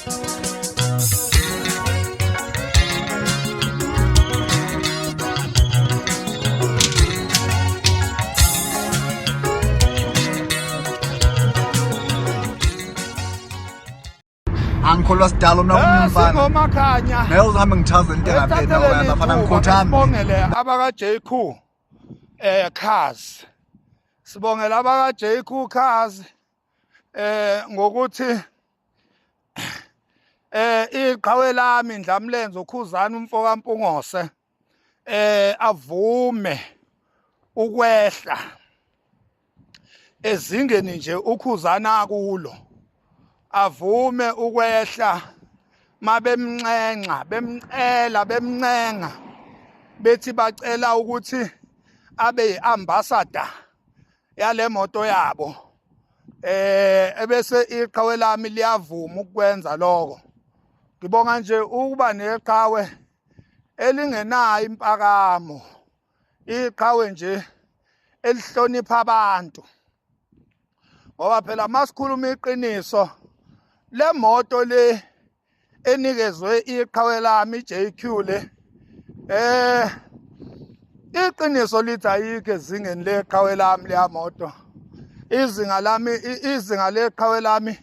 Angikholwa sidalo mina omunye umfana. Singomakhanya. Naye uzohambe ngichaze into engapheli nawe bafana ngikhothami. Sibongele abaka JQ cars. Sibongela abaka JQ cars ngokuthi iqhawe lami Ndlamlenze uKhuzani umfo kaMpungose avume ukwehla ezingeni nje uKhuzani akulo, avume ukwehla mabemnxenxa bemcela bemncenga bethi bacela ukuthi abe yi-ambassador yale moto yabo, ebese iqhawe lami liyavuma ukwenza lokho. Ngibonga nje ukuba neqhawe elingenayo impakamo, iqhawe nje elihlonipha abantu, ngoba phela masikhuluma iqiniso, le moto le enikezwe iqhawe lami iJQ le, iqiniso lithi ayikho ezingeni leqhawe lami leya moto. Izinga lami, izinga leqhawe lami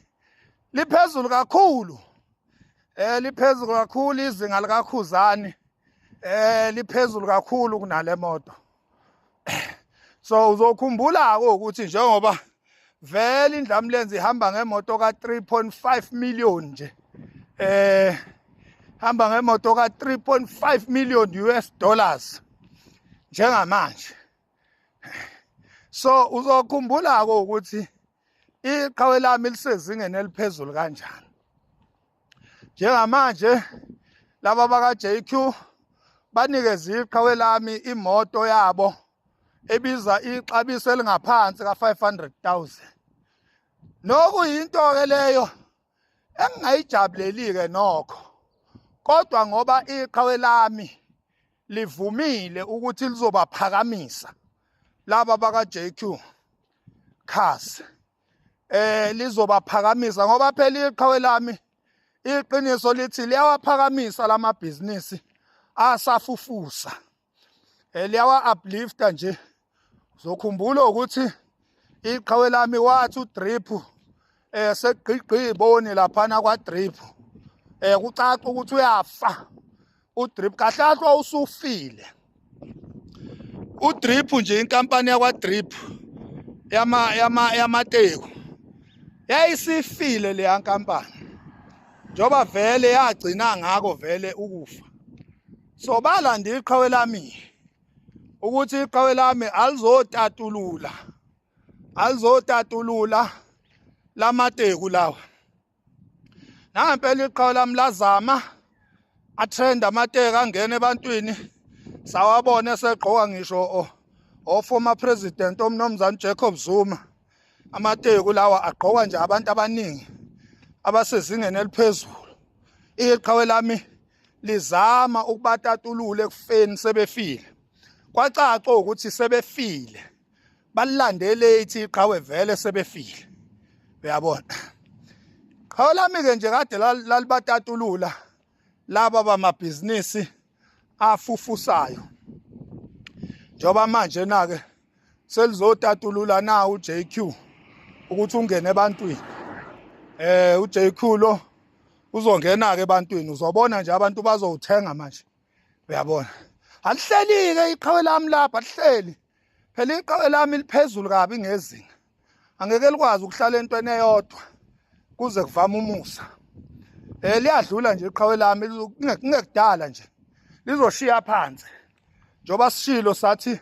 liphezulu kakhulu, liphezulu kakhulu izinga likaKhuzani, liphezulu kakhulu kunale moto. So uzokhumbula ukuthi njengoba vele iNdlamlenze ihamba ngemoto ka 3.5 million nje, hamba ngemoto ka 3.5 million US dollars njengamanje. So uzokhumbula ukuthi iqhawe lami lisezingeni eliphezulu kanjani njengamanje. Laba baka JQ banikeze iqhawe lami imoto yabo ebiza ixabiso elingaphansi ka 500,000, nokuyinto ke leyo engingayijabuleli ke nokho, kodwa ngoba iqhawe lami livumile ukuthi lizobaphakamisa laba baka JQ Cars, lizobaphakamisa, ngoba phela iqhawe lami iqiniso lithi liyawaphakamisa lamabhizinisi asafufusa, liyawa uplifta nje. Uzokhumbula ukuthi iqhawe lami wathi uDrip segqigqi iboni laphana kwa Drip, kucaca ukuthi uyafa uDrip, kahle kahle usufile uDrip nje. Inkampani yakwa Drip yama yamateku yayisifile leya nkampani, njoba vele yagcina ngako vele ukufa. So balanda iqhawe lami ukuthi iqhawe lami alizotatulula, alizotatulula lamateku lawa. Nangempela iqhawe lami lazama, atrend amateki, angena ebantwini, sawabona esegqoka ngisho o-former president omnomzane Jacob Zuma. Amateku lawa agqokwa nje abantu abaningi abasezingeni eliphezulu. Iqhawe lami lizama ukubatatulula ekufeni sebefile, kwacaca ukuthi sebefile, balilandele ithi iqhawe vele sebefile, uyabona. Qhawe lami ke nje kade lalibatatulula laba bamabhizinisi afufusayo, njengoba manje na ke selizotatulula na uJQ ukuthi ungene ebantwini. uJQ lo uzongena ke ebantwini, uzobona nje abantu bazowuthenga manje, uyabona. Alihleli ke iqhawe lami lapha, alihleli phela iqhawe lami liphezulu kabi ngezinga, angeke likwazi ukuhlala entweni eyodwa kuze kuvame umusa. Liyadlula nje iqhawe lami, kungekudala nje lizoshiya phansi, njoba sishilo sathi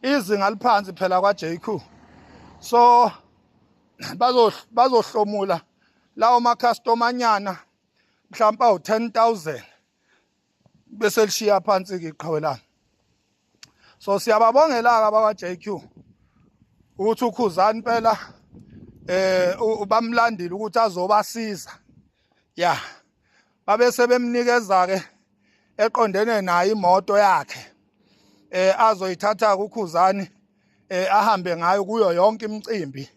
izinga liphansi phela kwa JQ. So bazohlomula lawo ma customer nyana mhlawumbe awu 10,000, bese lishiya phansi ke iqhawe lami. So siyababongela ke abakwa JQ ukuthi uKhuzani phela bamlandile ukuthi azobasiza, ya, babe sebemnikeza ke eqondene naye imoto yakhe azoyithatha kuKhuzani, ahambe ngayo kuyo yonke imicimbi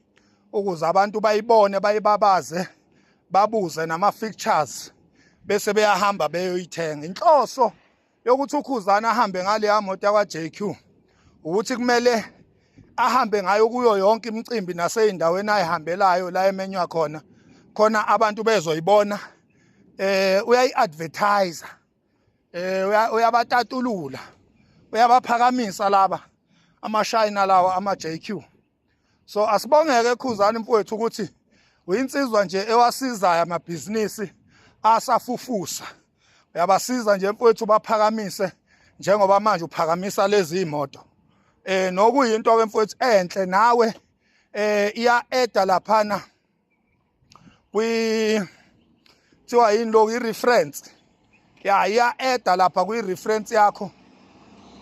ukuze abantu bayibone, bayibabaze. Babuze nama features bese beyahamba beyoyithenga. Inhloso yokuthi uKhuzani ahambe ngaleya moto yakwa JQ ukuthi kumele ahambe ngayo kuyo yonke imicimbi naseyindaweni ayihambelayo la emenywa khona, khona abantu bezoyibona. Uyayi-advertise, uyabatatulula, uyabaphakamisa laba amashayina lawa ama JQ. So asibongeke Khuzani mfowethu ukuthi uyinsizwa nje ewasizayo amabhizinisi asafufusa. Uyabasiza nje mfowethu, baphakamise njengoba manje uphakamisa lezi imoto. Nokuyinto ke mfowethu enhle nawe, iya eda laphana kwi thiwa yini lokhu, i-reference ya, iya eda lapha kwi-reference yakho.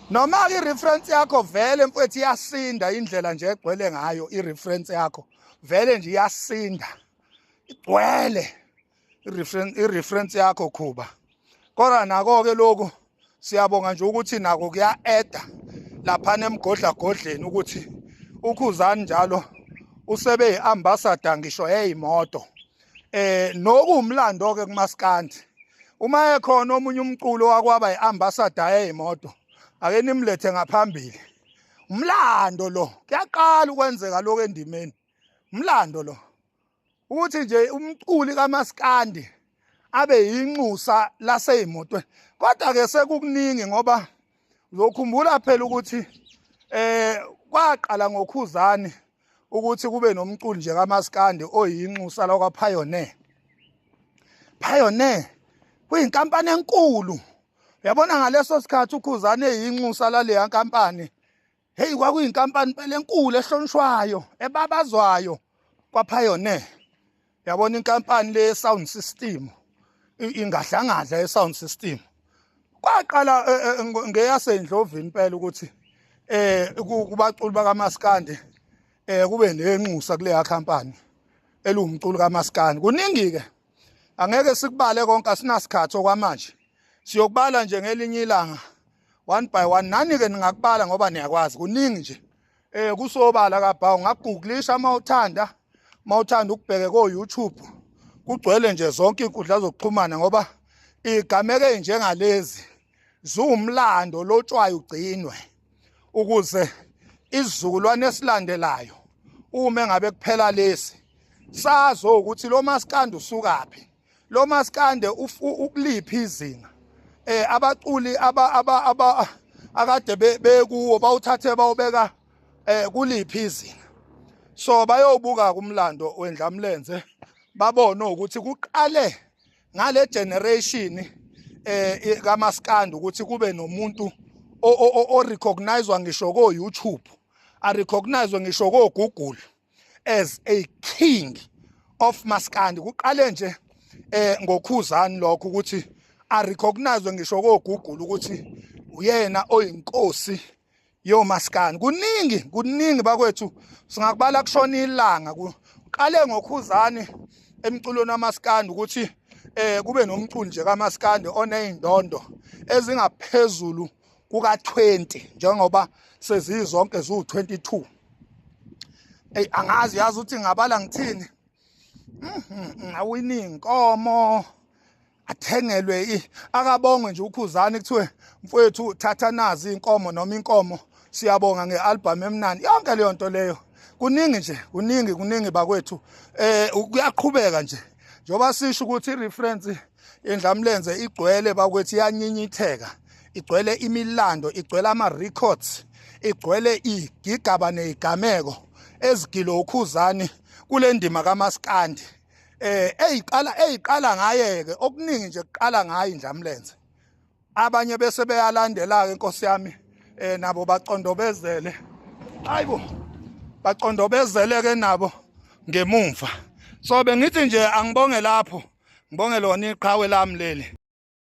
Noma ke i-reference yakho vele mfowethu iyasinda, indlela nje egcwele ngayo i-reference yakho vele nje iyasinda, igcwele i-reference yakho Khuba. Kodwa nako ke lokhu siyabonga nje ukuthi nako kuya-eda lapha emgodla godleni ukuthi uKhuzani njalo usebe yi-ambassador ngisho eyimoto. Nokuwumlando ke kumaskandi, uma ekhona omunye umculo wakwaba yi-ambassador eyimoto, ake nimlethe ngaphambili. Umlando lo, kuyaqala ukwenzeka lokho endimeni. Umlando lo ukuthi nje umculi kaMaskandi abe yinxusa laseyimotweni. Kodwa ke sekukuningi, ngoba uzokhumbula phela ukuthi kwaqala ngoKhuzani ukuthi kube nomculi nje kaMaskandi oyinxusa la kwa Pioneer. Pioneer kuyinkampani enkulu, uyabona. Ngaleso sikhathi uKhuzani eyinxusa laleya nkampani, hey, kwakuyinkampani phela enkulu ehlonishwayo, ebabazwayo kwa Pioneer. Yabona inkampani le sound system, ingadlangadla ye sound system. Kwaqala ngeyasendlovini impela ukuthi kubaculi bakaMaskandi kube nenxusa kuleya company eluwumculo kaMaskandi. Kuningi ke, angeke sikubale konke, asinasikhathi okwamanje. Siyokubala nje ngelinye ilanga one by one. Nani ke ningakubala ngoba niyakwazi, kuningi nje. Kusobala kabhawu, ngagooglisha mawuthanda, mawuthanda ukubheke ko YouTube, kugcwele nje zonke inkundla zokuxhumana, ngoba igameke njengalezi ziwumlando lotshwayo ugcinwe ukuze isizukulwane esilandelayo, uma engabe kuphela lesi, sazo ukuthi lo maskandi usukaphi, lo maskande ukuliphi izinga, abaculi aba aba aba akade bekuwo bawuthathe bawubeka kuliphi izinga. So bayobuka kumlando wendlamlenze, babone ukuthi kuqale ngale generation kaMaskandi ukuthi kube nomuntu o recognizwa ngisho ko YouTube, a recognize ngisho ko Google as a king of maskandi. Kuqale nje ngoKhuzani lokho ukuthi a recognize ngisho ko Google ukuthi uyena oyinkosi yomaskandi. Kuningi, kuningi bakwethu, singakubala kushona ilanga. Kuqale ngoKhuzani emculweni wamaskandi ukuthi kube nomculo nje kaMaskandi oneyindondo ezingaphezulu kuka 20, njengoba sezizonke ziwu22. Ey, angazi yazi ukuthi ngabala ngithini. Awini inkomo, athengelwe, akabongwe nje uKhuzani, kuthiwe mfowethu thatha nazi inkomo noma inkomo, siyabonga ngealbum emnandi, yonke leyo nto leyo. Kuningi nje, kuningi, kuningi bakwethu. Kuyaqhubeka nje, njengoba sisho ukuthi i-reference indlamlenze igcwele bakwethu, iyanyinyitheka, igcwele imilando, igcwele ama records, igcwele igigaba nezigameko ezigilo uKhuzani kule ndima kaMaskandi eyiqala ngaye ke. Okuningi nje kuqala ngayo indlamlenze, abanye bese beyalandela ke, inkosi yami, nabo bacondobezele, hayibo, bacondobezele ke nabo ngemumva. So bengithi nje angibonge lapho, ngibonge lona iqhawe lami leli.